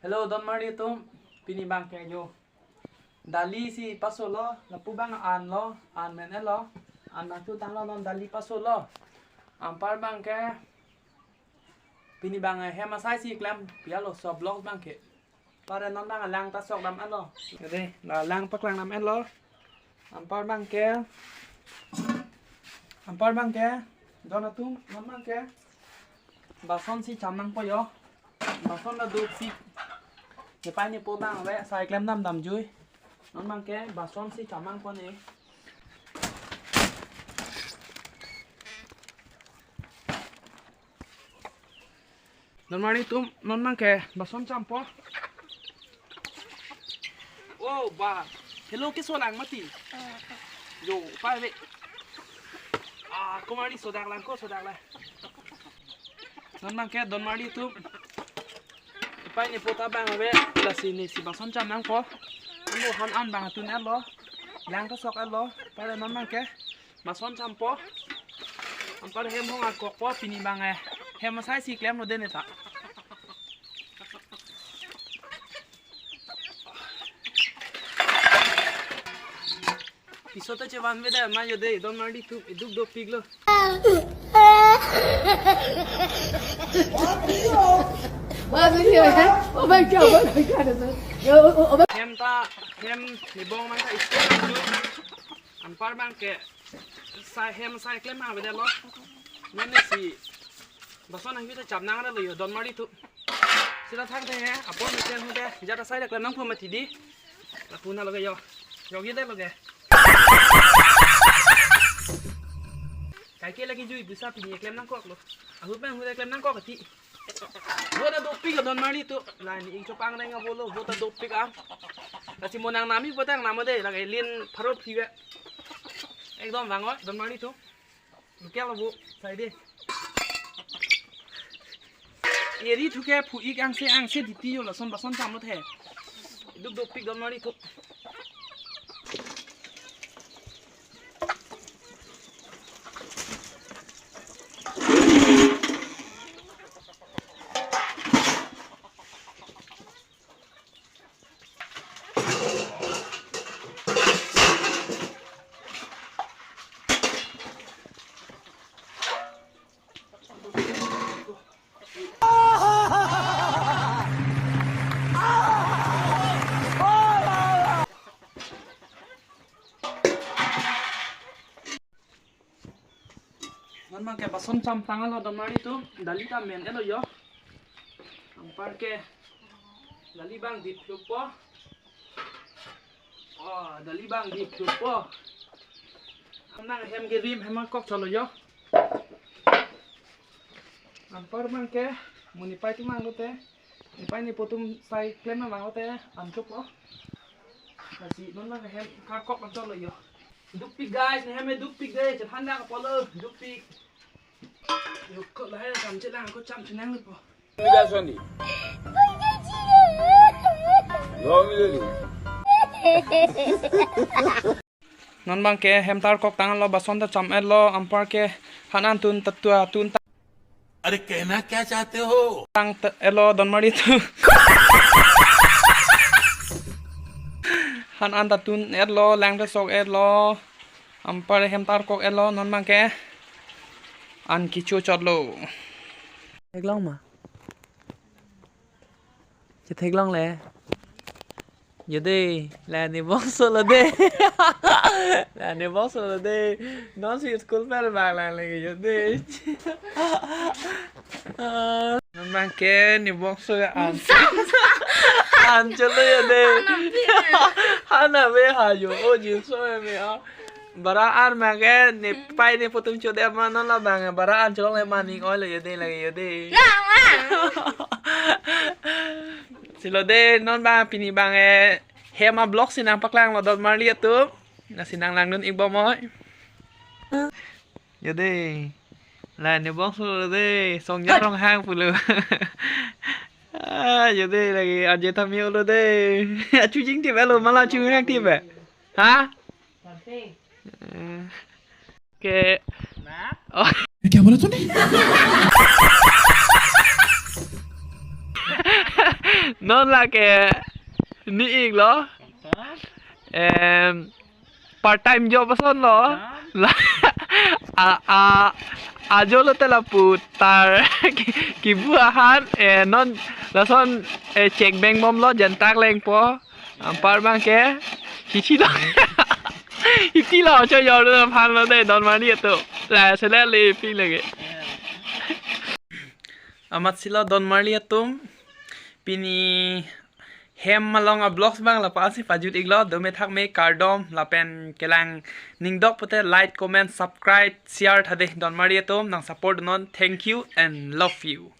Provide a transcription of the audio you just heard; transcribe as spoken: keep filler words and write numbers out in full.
Hello, don marli atum, pini abang ke yo dali si pasolo, lapu abang an lo, an men-et lo, an nangtutang lo, non dali pasolo. Anpar abang ke pini abang hem asai si klem pialo, so vlogs abang ke. Anpar non abang lang ta sok dam-et lo. Ade, la lang paklang dam-et lo. Anpar abang ke, anpar abang ke, don atum, non abang ke bason si cham nangpo yo. Bason ta dopik. Nepei nepo abang ave, sai klem dam damjui. Non abang ke bason si cham nangpo ne. Don marli atum, non abang ke bason champo. Oh, ba. Hello, keso lang mati. Yo, pa ve. Ah, ko marli sodak lang, ko sodak lang. Non abang ke, don marli atum, nepei nepo ta abang ave, lasi nesi bason cham nangpo. Anlo han an abang tun-et lo. Lang ta sok-et lo. Anpar non abang ke bason champo. Anpar hem hong akokpo, pini abang eh hem asai si klemlo de neta. Piso ta chevan veda ma yo de, don marli atum, iduk dopik lo. Oh my God, oh my God, oh my God. Yo, oh, oh, oh. Hem ta, hem nebong abang ta isko. Anpar abang ke sai hem sai klem ave det lo. Non nesi bason nangpi ta cham nang lo yo, don marli atum. Sita thang the he, apor mesen hu de, jata sai klem nangpo mati di. Lapu na lo ke yo. Yo ye det lo ke. Kaike lagi jui bisa pini klem nangkok lo. Ahut abang hu de klem nangkok ati. Vo ta dopik don marli atum. La ne ingchopang nang avo lo, vo ta dopik am. Lasi mo nang nami vo ta nang namo de, lake lin pharo phi ve. Ekdom vang oi, don marli atum. Local vo, sai de. Eri thu ke phu-ik angse angse titi yo, lason bason chamlo the. Iduk dopik don marli atum. Non abang ke bason chamtang lo don marli atum, dali ta men-et lo yo. Anpar ke dali abang dip lupo. Oh, dali abang dip lupo. Nang hem kerim hem kok cholo yo. Anpar abang ke mo nepei atum abang lote, nepei nepo atum sai klem abang lote an chopo. Lasi non abang hem karkok an cholo yo. Dopik guys, ne hem dopik de, chethan dak apolo, dopik. Yo, ko lahai kam chelang, ko cham chenang lepo. Bidas mandi. Lo mi dulu. Non abang ke hem ta karkok tanglo, bason ta cham-et lo, anpar ke han an tun ta tua tun ta अरे कहना क्या चाहते हो? Tang-et lo don marli atum. Han an ta tun-et lo, lang ta sok-et lo. Anpar hem ta karkok-et lo, non abang ke an kecho chotlo. Theklong ma? Chetheklong le. Yo de, la ne bongso lo de. La ne bongso lo de. Non si school per bang lang lagi yo de. Non abang ke ne bongso ya an. An cholo yo de. Hana ve ha yo, o jinso me a. Bara an abang ke nepei nepo atum chode ma non labang bara an cholong le maning oi lo yo de lagi yo de. Silo de non abang pini abang eh hem a vlog si nangpaklang lo don marli atum. Lasi nanglangdun-ik bom oi. Yo de. La ne bongso lo de, Songja Ronghang pulo. Ah, yo de lagi arje tami lo de. Achu jing tip lo, mala achu hang tip. Ha? Eh, ke. Oh. क्या बोला तूने? Non lake ni-iklo. Em, part time job ason lo. La, a, a, ajo lote lapu tar ki, kibu ahan, eh, non lason, eh, check bank bomlo, jantak lengpo. Anpar abangke hiti lo. Hiti lo, chojor aphan lo de, don marli atum. La, sele le, ping lagi. Amat si lo, don marli atum. Pini hem along a-vlogs abang lapu-an si pajut-iklo, dome thakme, kardom, lapen kelang ningdok pute like, comment, subscribe, share tha de, don marli atum, nang support non, thank you and love you.